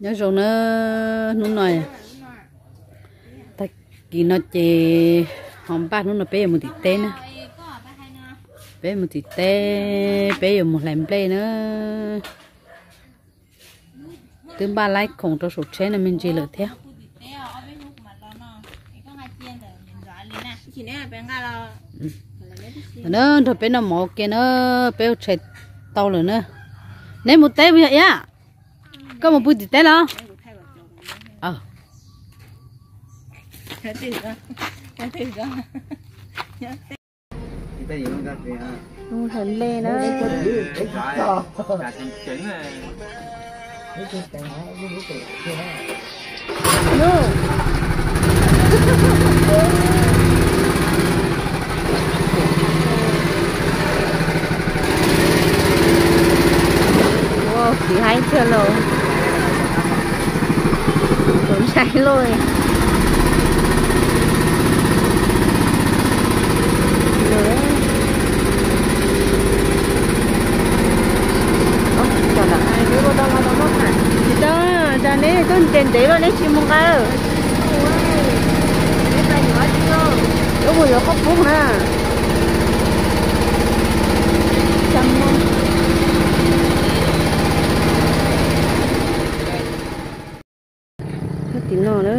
Nyob zoo na, hnub no, tag kis no ces ho npaj, hnub no peb yuav mus tim teb na. Peb mus tim teb, peb yuav mus hlais nplej na. Twb npaj laib khoom rau saum tsheb no me ntsis lawm thiab. Nrog peb noj mov ua ke na, peb ua tshais tau lawm na. Neb mus teb puas yog Iab? Koj mus pw tim teb los? Mus hlais nplej na. Ua, fiv haib tiag lauj. Tus ntshai lauj. Tsis tau, cas neb tuaj ntev ntev los neb tsis mus nqa? Yuav mus yuav qoj pub na. Tim no na,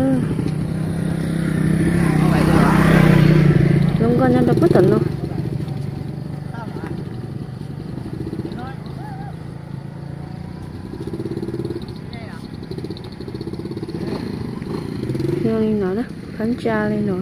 zoo nkauj nyob rau puag tom no. Zoo li no na, phab ntsa li no.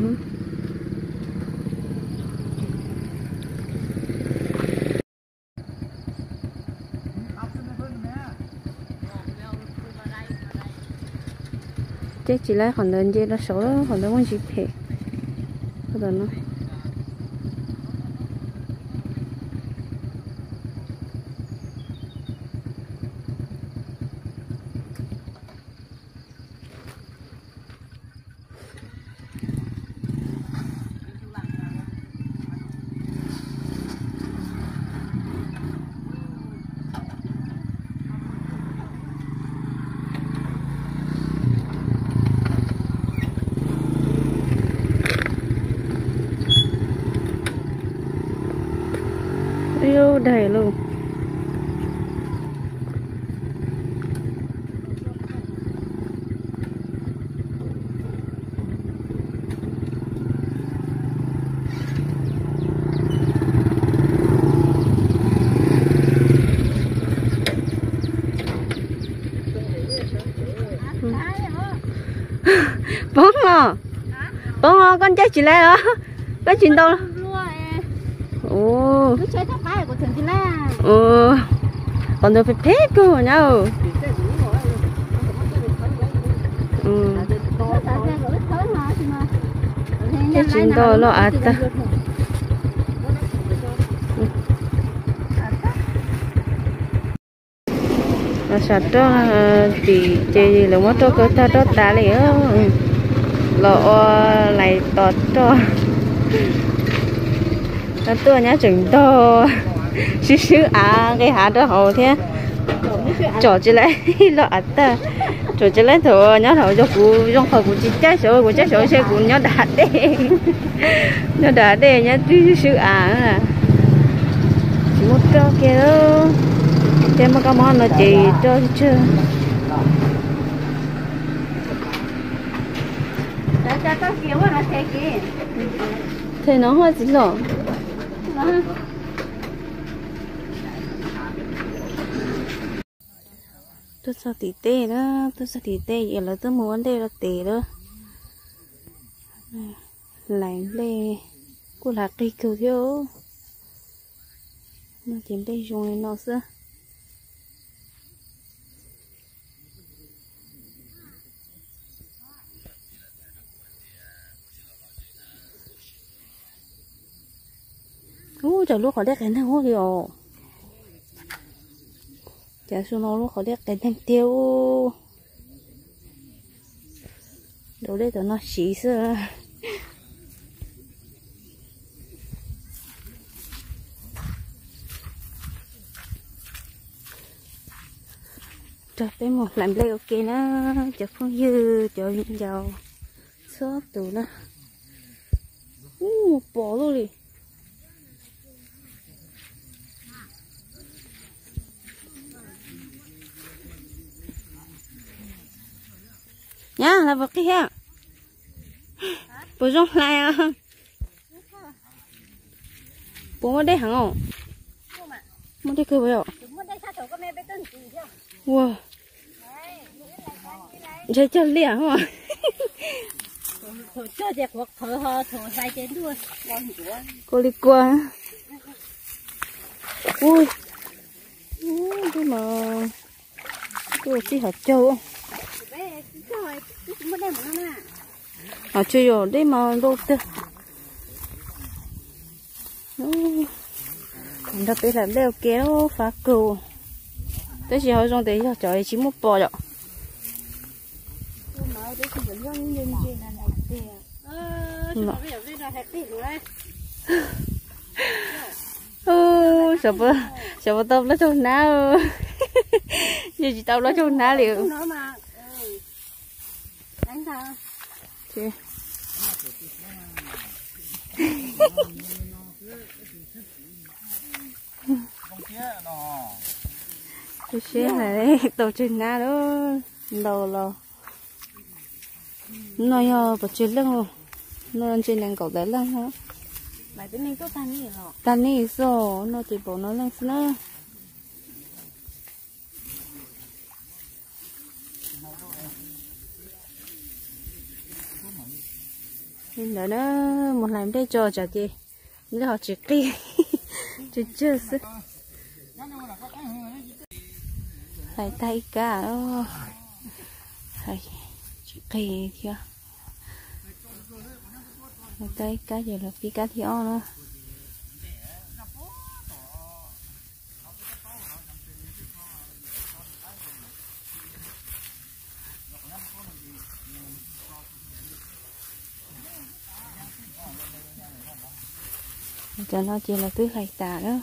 Caij tsis laib qhov ntawd nce rau saud, qhov ntawd muaj ntsis phem. Ub, daig lauj. Poob os, poob os, koj ncaij tsis laib os, koj tsis ntau. Qhov ntawd phem phem kawg na. Ncaij tsis ntau los av tag. Los sam roj tim ces lawv muab roj kaw tag roj tas li. Los ua lais tos roj. Tuaj nyob tseem ntog, swb swb av nqis hav rau hauv thiab. Tsom tsis laib los av tag. Tsom tsis laib thaum nyob hauv yog kuv zoo qhov kuv tsis caij saud, kuv caij saud ntshe kuv nyob dav dej. Nyob dav dej nyob twb swb swb av. Tsis muaj roj kiag. Ces muaj kab mob no ces roj tsawg. Them no hoj txiv hlob. Tuaj txog tim teb na, tuaj txog tim teb es lawv tuaj mus ua ntej rau tes lawm. Hlais nplej kuj hlais qig kawg thiab. No ces nplej zoo li no xwb. Ub, cov lub qhov dej qias neeg ub li os. Cov xu no lub qhov dej qias neeg tiag ub. Daus dej tom no siv xwb. Rau peb mus hlais nplej ua ke na, cov phooj ywg, cov viv ncaus txhua tus na. Ub, pom lawm li. Nyab, hlais puas qij thiab? Puas zoo hlais os? Puas muaj dej heev os? Muaj dej kawg puas yog? Ua, ntshe cog liaj os. Kua li kua. Ui, dej mas tuaj txij hauv caug. Hos tsis yog dej mas ntau tiag. Nrog peb hlais nplej ua ke fab kawg. Tab sis ho zoo tias yog cov tsis muaj pos yom. Xyov puas tau plaub caug hnab. Yog tsis tau plaub caug hnab li. Kuv siab hais tau tsawg hnab lawm, ntau los. No yog pov tseg leej, no ntshe nees nkaum tawm leej. Tag nej xwb, no ces npaum no leej xwb na. Li ntawd na, mus hlais nplej tso tsam ces nplej ho tsis qig, tsawg tsawg xwb. Hlais tag ib kab, tsis qig thiab. Hlais tag ib kab ces los pib kab thib ob na. Cov no ces lawv twb hlais tas lawm.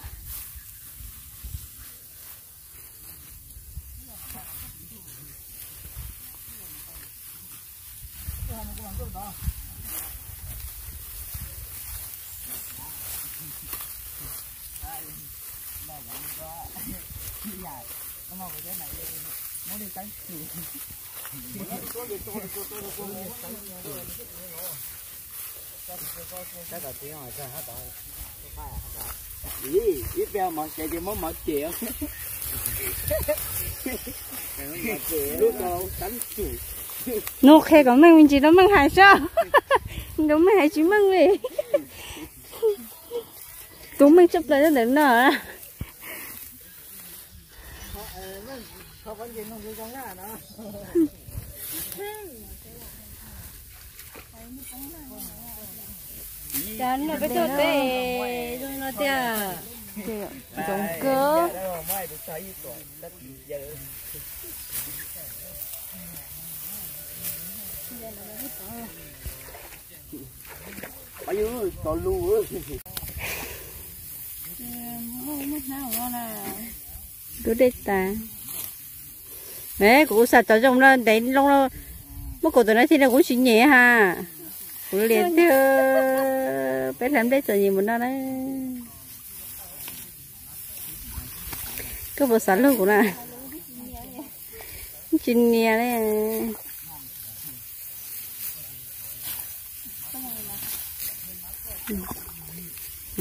Ib pliag mov xyaw ces muab mov cem. Nug qhia kom meej me ntsis rau meej hais seb, rau meej hais tsis meej li. Tus meej tshaj plaws nyob ntawm no. Cas no peb tuaj teb zoo no tiag. Zoo kawg. Lub dej tas. Kuv xav cov zoo no ntev loo, muab kuv tus no thiaj li kuv tsis nyem ha. Kuv liam tiag, peb hlais nplej txom nyem mus no na. Koj puas xav lug kuv na? Tsis nias li.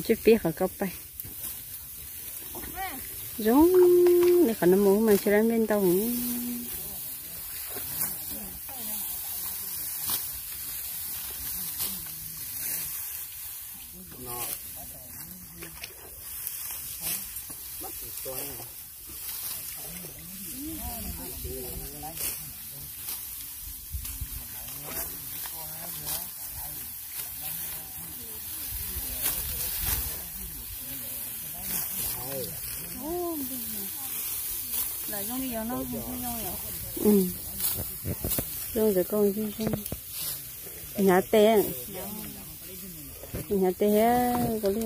Tsis pib qhov koj pais. Zoo li qhov no mus mas ntshe lab nplej ntau. Zoo ntawm koj zoo. Hnyav tes, hnyav tes thiab koj li.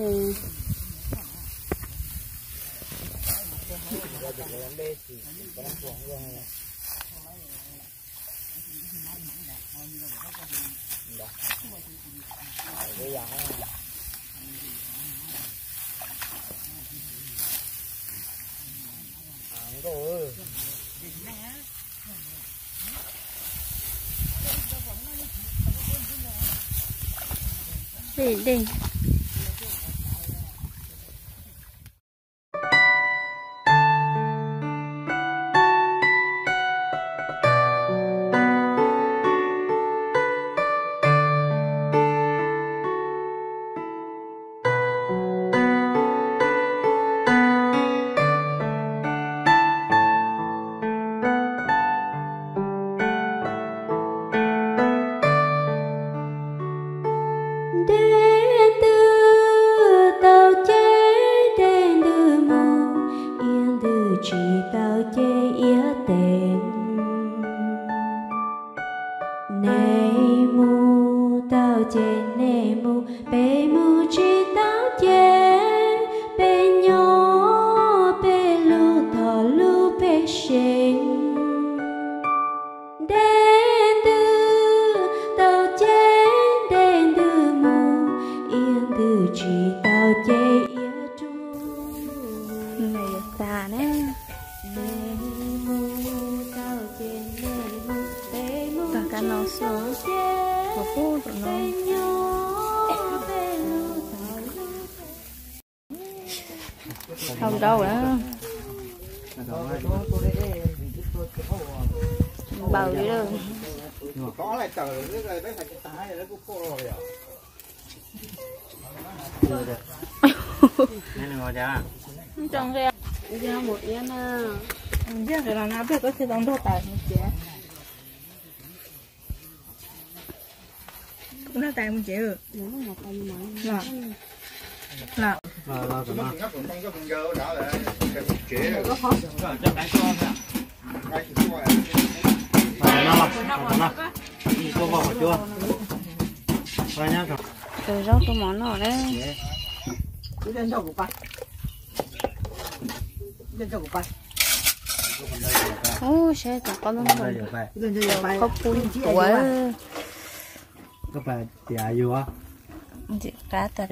Dej ntws tau ces dej ntws mus, iab ntws tsis tau ces iab tes. Nej mus tau ces nej mus, peb mus tsis tau ces peb nyob peb lub thov lub peb seev. Dej ntws tau ces dej ntws mus, iab ntws tsis tau ces iab rub. Tag na. Tag kab no xwb, ua pub rau no. Hau nrau lawm. Npaws li lawm. Nqis los no peb koj thiaj tau nrog tais mus tsev. Kuv nrog tais mus tsev. Los, los. Tus zaub tus mov noj na. Ub, saib cov qaub ntuj ntuj, qaub pub tuav. Ntxim qab tag tag.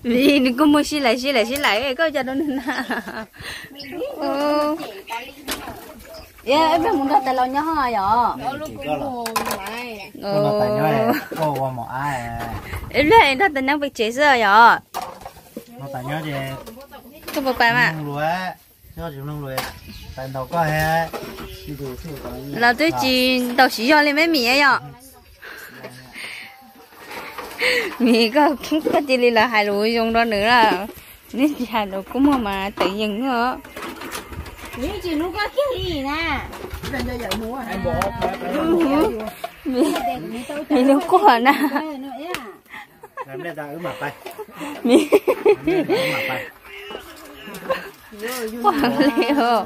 Vim nws kuj muaj sib laim sib laim sib laim, koj ua cas rau nws na? Ib pliag mus nrog tais laus nyob yom? Ib pliag nrog tais neeb pem tsev xwb yom? Koj puas pais mas? Los twb tsis ntaus siv zog li me Mim yom? Mim, koj cia li lawv hais lus zoo rau nws lawm. Neb tsis hais lus kub muag mas tawm yees os. Mim, lub quaj na. Mim, quaj li os.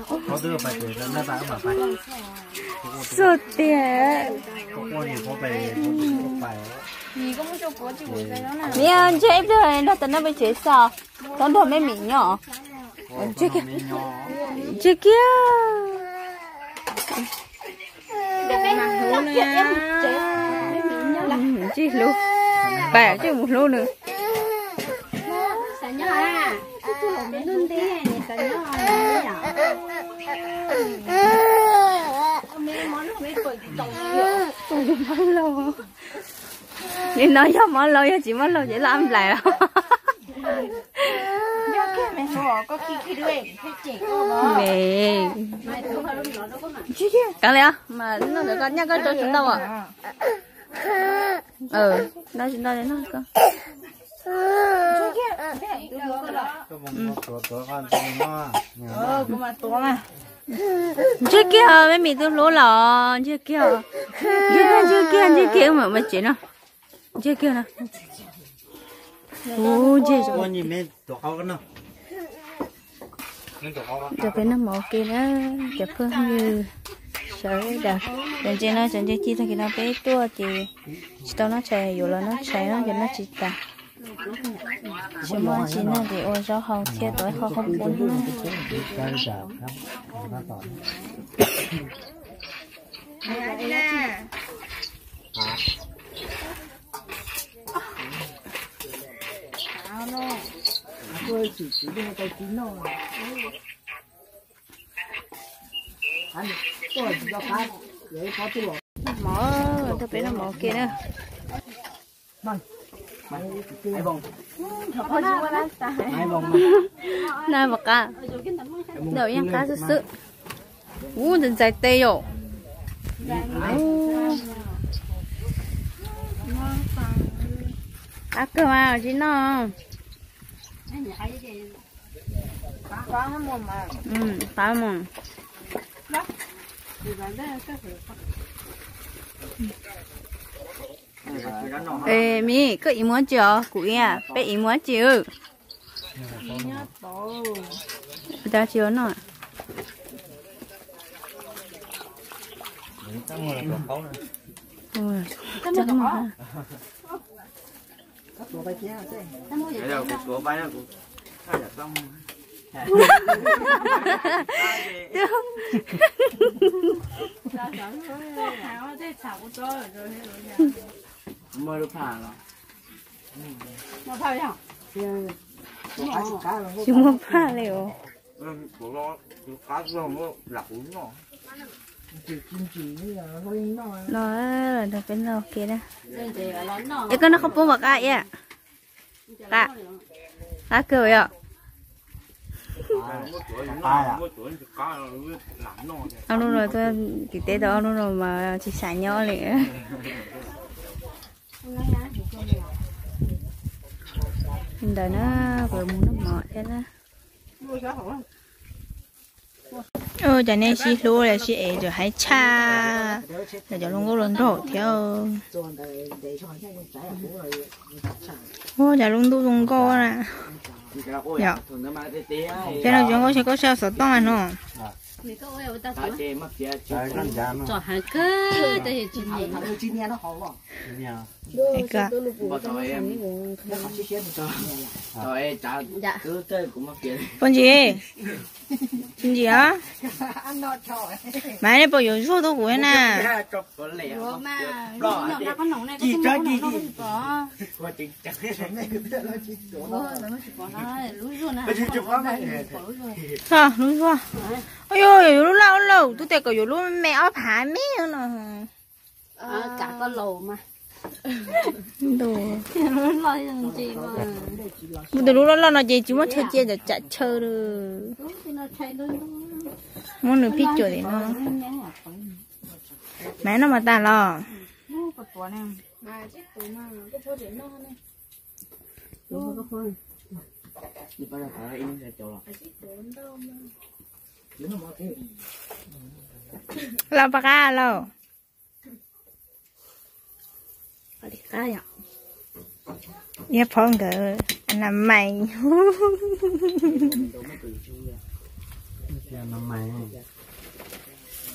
Xub tiag. Mim, ntshe ib pliag nrog tais neeb pem tsev xwb, tau nrog me Mim nyob. Ntshe kiag. Ntshe hlub, pais ntshe mus hlub nws. Li no yog mob laus, yog tsis mob laus ces laj nplaim los. Kav liam, mas noj ntawm koj, nyaj koj rau tsis ntau os. Noj tsis ntau li no koj. Ntshe kiag me Mim tus hlub los, ntshe kiag, ntshe kiag, ntshe kiag, ntshe kiag, wb mam pais tsev no. Ntshe kiag na. Ub, ntshe Cov peb noj mov ua ke na, cov phooj ywg sawv daws. Cov ntses no cov ntses ci tag kis no peb tuaj ces tsis tau noj tshais, yuav los noj tshais no ces noj tsis tas. Tsis muaj tsis noj ces ua zaub hau thiab tau ib qho qhov pub. Mov, nrog peb noj mov ua ke na. Na mov qab, ntawm yeej qab xwb xwb. Ub, ntxais ntxais tes yom. Qab kawg mas tsis noj. Qab mas. Miv, koj ib muab tsis os, kuv ib, peb ib muab tsis. Kuv tab tsis ua noj. Tsis muaj phaj li os. No, peb noj ua ke na. Es koj noj qhov poob npaum qab iab? Qab, qab kawg yom. Ob hnub no tuaj tim teb tau ob hnub no mas tsis xav nyob li. Ntawd na, kuv mus noj mov thiab na. Cov nej sib hlub los sib ev, cov haib tshaj, cov zoo nkauj los nraug thiab. Ua cas lub ntuj zoo nkauj na. Yom, thiab no zoo nkauj, koj saib xov tooj no. Poj ntsis, tsis ntsim os. Mas nej puas yuav zuag tuaj kuv na? Txog lub zuag. Ua yuav lub loj lawm, twb tias kom yuav lub me ob phav me no. Mus tus lub loj loj no ces tsis muab chaw cia, tsam chaw lawm. Muab nws phij cuam tim no. Mas noj mas tas los. Los pab qab lauj. Yog phauj nkawd, a na mais.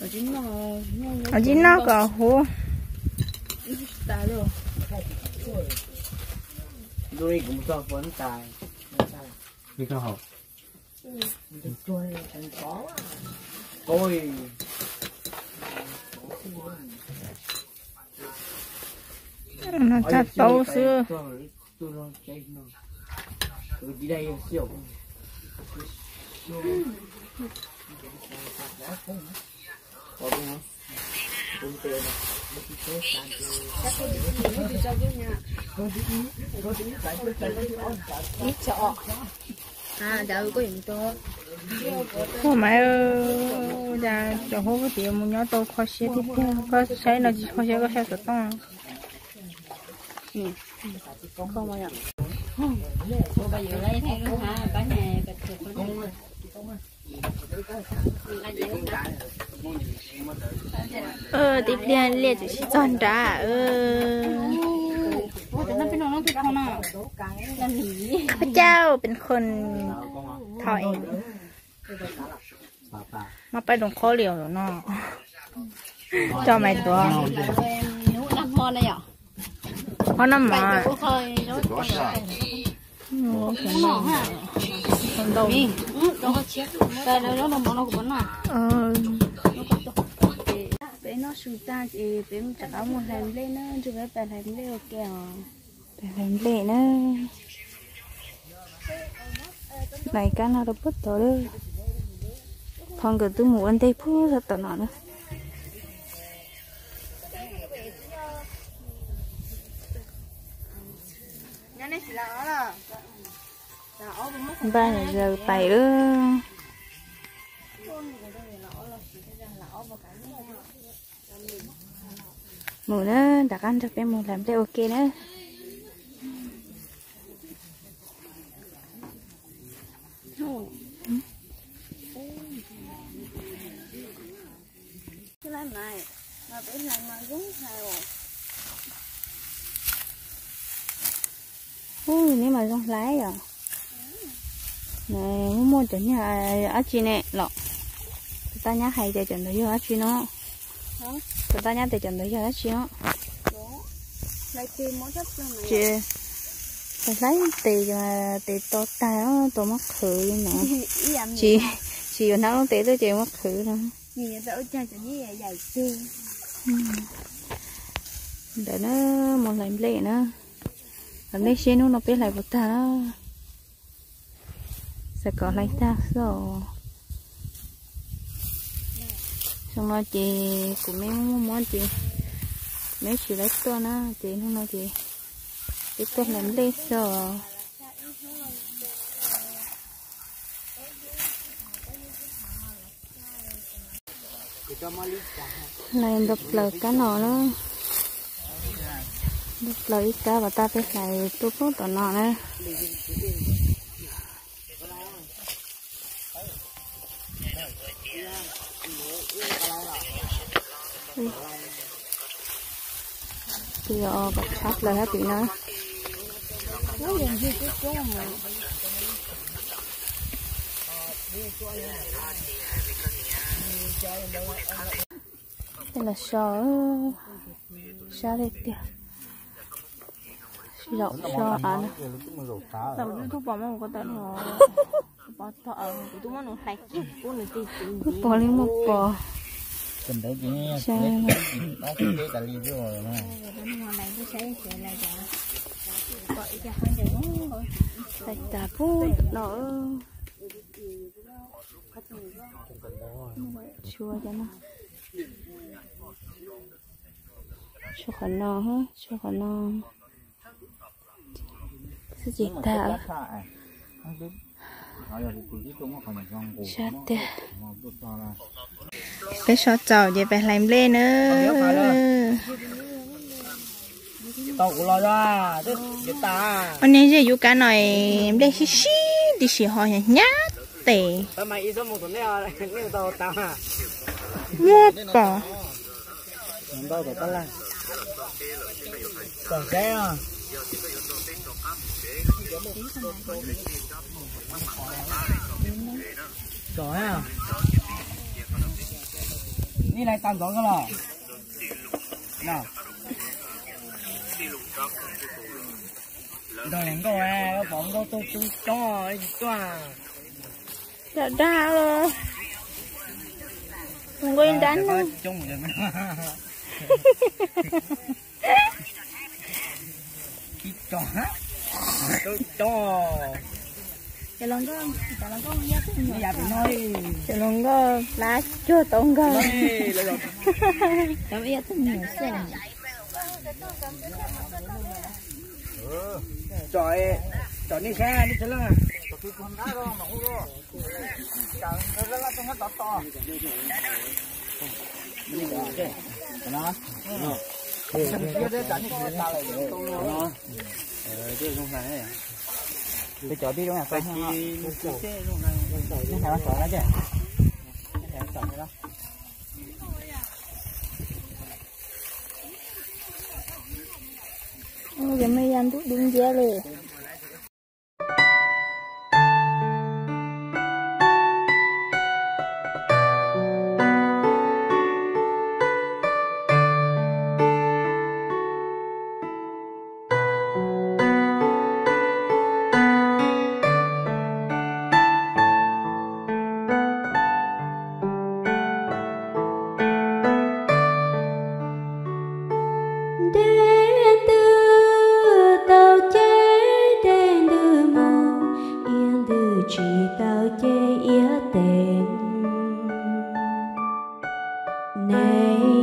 Os, tsis noj kom huv. No tsa taub xwb. Ua mas, cas cov huab tias mus nyob tau kho siab tiag tiag, koj saib no tsis kho siab koj saib xov tooj. Tib pliag liaj tsis txog nrad. พระเจ้าเป็นคนทอเอง Mas pais doos qhob li os no. Coj maiv tuav. Qhob noj mov. Ntau. Peb noj su tag ces peb rov qab mus hlais nplej na, ntshe peb pais hlais nplej ua ke os. Pais hlais nplej na. Hlais kab no rau puag tod lawm. Phov nkawd twb mus ua ntej puag tom no na. Npaj zaws pais lawm. Mus na, rov qab nrog peb mus hlais nplej ua ke na. Ub, neb mas zoo hlais yom. Muaj muaj cov nyuag dab tsi ne los? Tus tab nyab hais tias cov ntawd yog dab tsi no? Tus tab nyab tias cov ntawd yog dab tsi no? Ces hlais tes, tes to tag, tes muab qhwv li no. Tsis, tsis yuav hnab lub tes tuaj ces muab qhwv no. Ntawd na, mus hlais nplej na. Los nej seb hnub no peb hlais puas tag na. Xav kom hlais tag xwb os. Xyoo no ces kuv me muaj mob ces me tsis laib tuaj na, ces hnub no ces peb tuaj hlais nplej xwb os. Hlais nta plaws kab no na. Nta plaws ib kab pas tag peb hlais tuaj pub tom no na. Tis os, kom tshab plaws hab tim no. Tej los so, sab tiag tiag. Zaum so av no. Pog li muaj pog. Hlais tas pub no. Tshuav cov no. Tshuav qhov no, tshuav qhov no. Xwb tsis tag. Sab tiag. Peb so txaus ces peb hlais nplej na. Ua niag zej yuv kav no nplej sib sib tib si ho hnyav tes. Muaj pom. Nej lais tau ntxov koj los? Nrog nkauj, pom nkauj tuaj tub coob tsis tuaj. Dag dag los, nkauj ib nrab no. Ib co tub coob. Cov hluas nkauj plab cuag tau nkawd. Tsom nej saib nej txhua leej. Ua me ya ntub dub nciab li.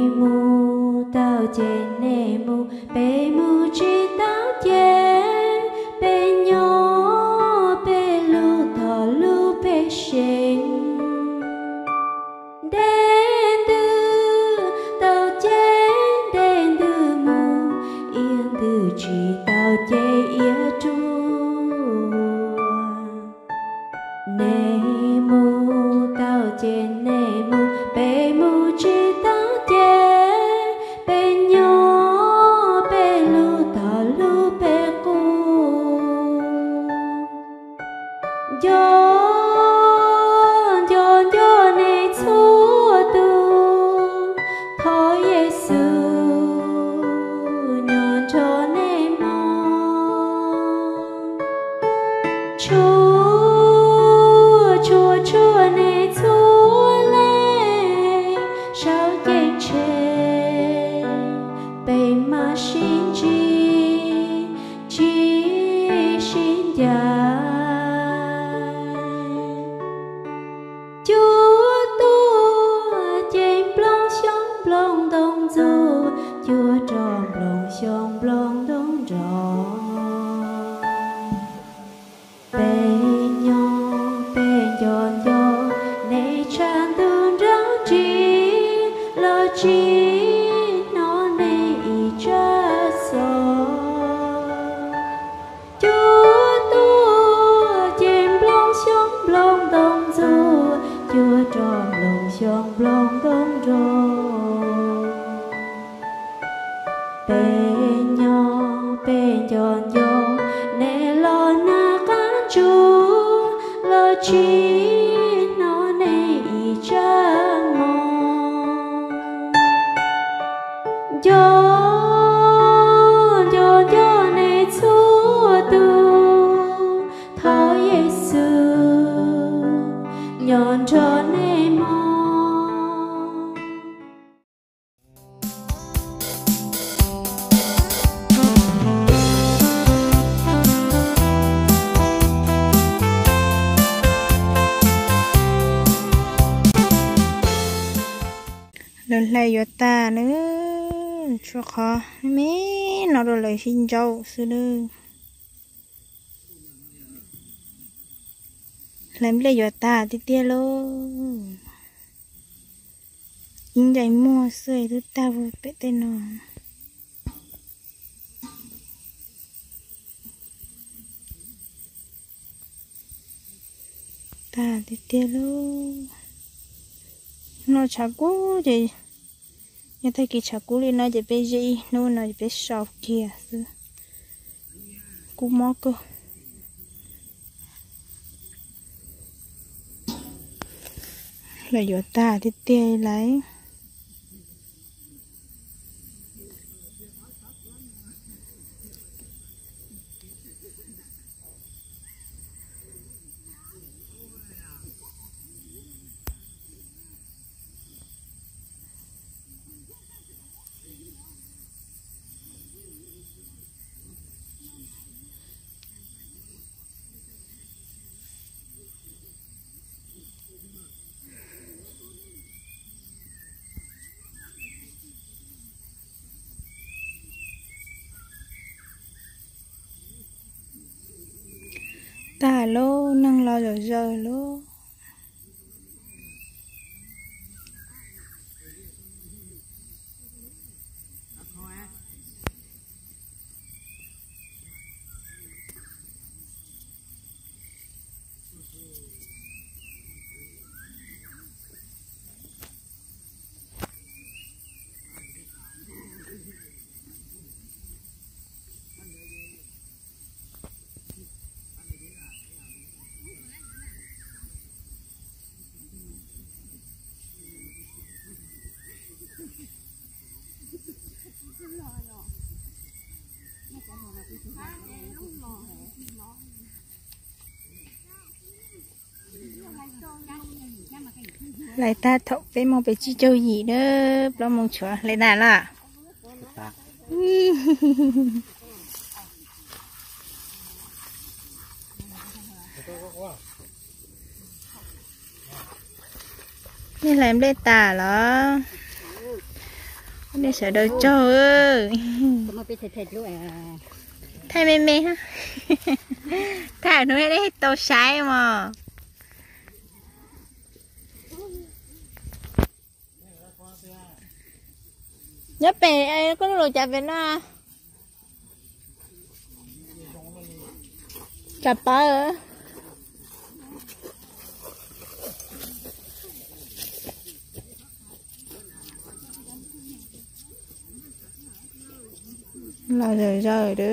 Mus tau ces nej mus, peb mus tsis tau ces peb nyob, peb lub thoj lub peb seem. Ntev ntws tau ces ntev ntws mus, ib ntws tsis tau ces ib ruam. Nej mus tau ces nej mus, peb mus tsis tau ces peb nyob, peb lub thoj lub peb qub. Nco, nco, nco nej txhua tus, thov Yexus nyob nrog nej mog. Tshua, tshua, tshua nej txhua leej, saum ceeb tsheej peb mam sib ntsib, tsis sib ncaim. Cuaj tuaj ces nplooj xyoob nplooj ntoo ntxuav, cuaj roj nplooj xyoob nplooj ntoo nrog. Peb nyob peb nco nco, nej tshav ntuj nrog ris los tsis hnov nej ib tsab xov. Cuaj tuaj ces nplooj xyoob nplooj ntoo ntxuav, cuaj roj nplooj xyoob nplooj ntoo nrog. Peb nyob peb nco nco, nej los nag qab ntsuab los tsis hnov nej ib tsab mob. Nco, nco, nco nej txhua tus, thov Yexus nyob nrog nej mog. Lawv hlais yuav tag na, tshuav qhov me no rau lawv sib ntsauj xwb na. Hlais nplej yuav tag tiag tiag lauj. Ib ncaim muag xwb twb tag pem tej no. Tag tiag tiag lauj. No tshav kub ces yog tag kis tshav kub li no ces peb ze ib hnub no ces peb sau kiag xwb. Kub mob kawg. Lawv yuav tag tiag tiag lawm. Tag lauj, neeg los zom zaws lauj. Hlais tag thaum peb moos peb tsib caug yim na, plaub moos tshuav hlais tag lawm. Nej hlais nplej tas los? Nej sawv daws tsaug. Thaij me me, thaij hnub nej tau saib mos. Nyob pem, koj lub lus cas pem no? Cas pawv. Los zawm zawm dab.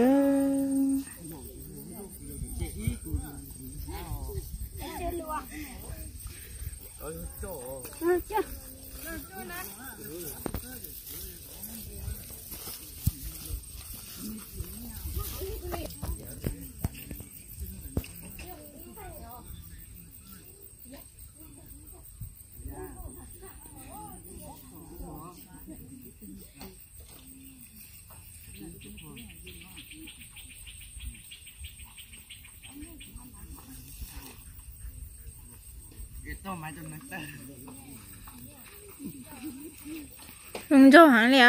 Zoo nraug heev li.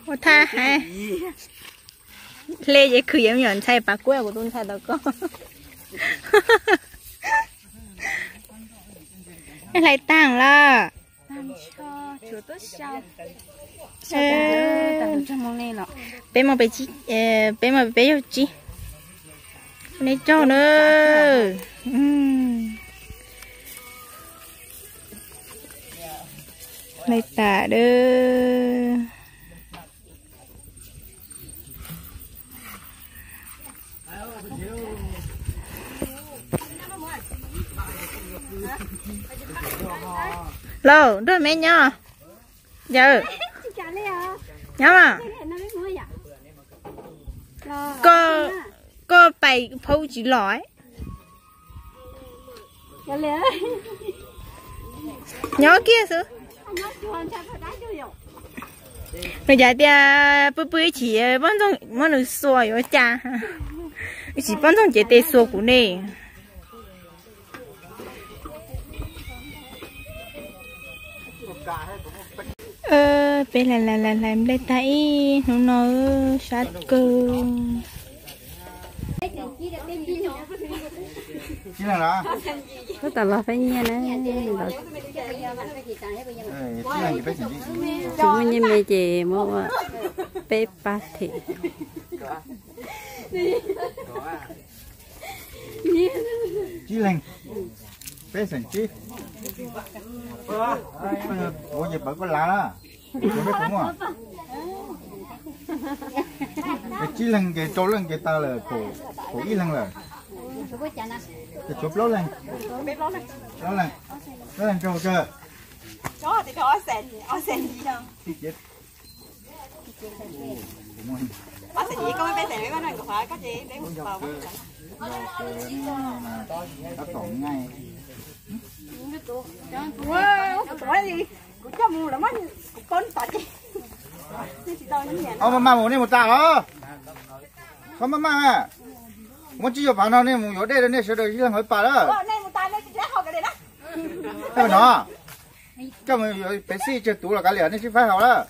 Ua thaj hais hle ces khwv yuav me nyuam ntxhais pas kuab kuv tus ntxhais tau koj. Hlais tag lawm. Peb, peb yog tsib. Nej tsaug na. Hlais tas dab. Lauj, nrog me nyob. Yawm, nyob mas. Koj, koj pais phauj tsis los. Nyob kiag xwb. Nws cas tias pw pw ib chim muab nws xua yuav cas. Ib chim poj ntxoog cev tes xua kuv ne. Peb hlais hlais hlais nplej tag ib hnub no sab kawg. Tab tom los peb nyiaj na. Tsis muaj nyiaj me ces muab ua peb pab them. Tsib leeg, peb xeem tsib. Kuv ces pawv koj lav na. Tsib leeg ces rau leej ces tag lawm, kaum ib leeg lawm. Ces tshuav plaub leeg, plaub leeg, plaub leeg rau kawg. Ob maj maj mus nej mus tas los. Qhov maj maj, muab tsib caug phav no nej mus yuav dej rau nej sawv daws ib leeg hauv pas lawm. No, coj mus yuav pem xij tsawg tuv los kav liam, nej sib faib haus lawm.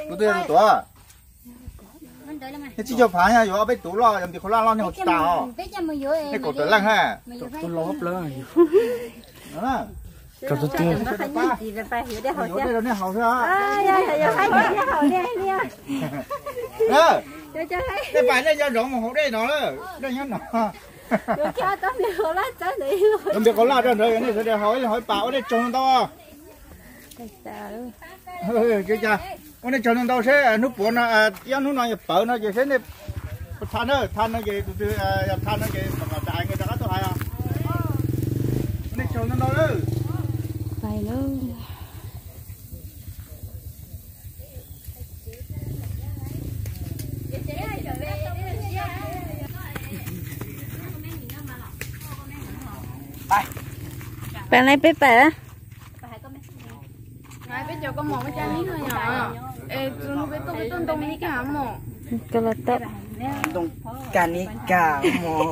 Kuv twb yog tus tuav. Nej tsib caug phav nyob yuav ob peb tuv loj, yog nti qhov laj loj nej haus tsis tas os. Nej kaum tawm leej ha. Yuav dej rau nej haus xwb. Tej pais nej nco ntsoov mus haus dej no lawm, dej nyob no. Yuav nti qhov laj rau ntawd, yog nej sawv daws haus ib leeg haus ib pas ua dej tsaug ntau. Ua nej tsaug ntau ntau seb hnub puav no, ib ob hnub no yog pawv no ces seb nej tha na, tha no ces tus twg yog tha no ces kom dais nkawd rov qab tuaj hais os. Ua nej tsaug ntau ntau lawm. Pem na peb pem. Peb cov koj mom muaj caj mib no yom? Es txus no peb tuaj, peb tuaj ntoo li koj mom. Koj los tau. Ntoo kas ni kas mom.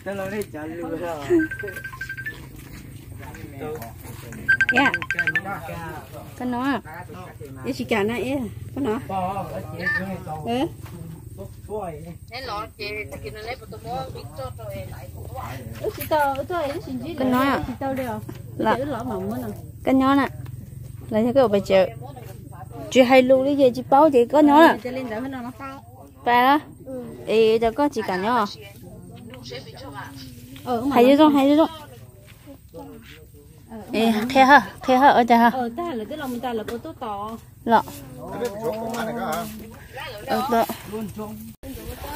Tau los nej cov lus. Koj no, ib tsis kam na, koj no. Koj no, koj nyob na, los yog koj ua pes tsawg? Tsis hais lus li ces tsis paub ces koj nyob na. Pais, es cov koj tsis kam nyob. Hais zoo zoo, hais zoo zoo. Qhia ha, qhia ha, ua cas ha. Los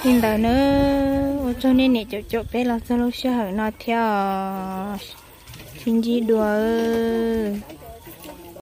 li ntawd na, ua tsaug nej niam caum caum peb los txog lub sij hawm no thiab, sib ntsib dua.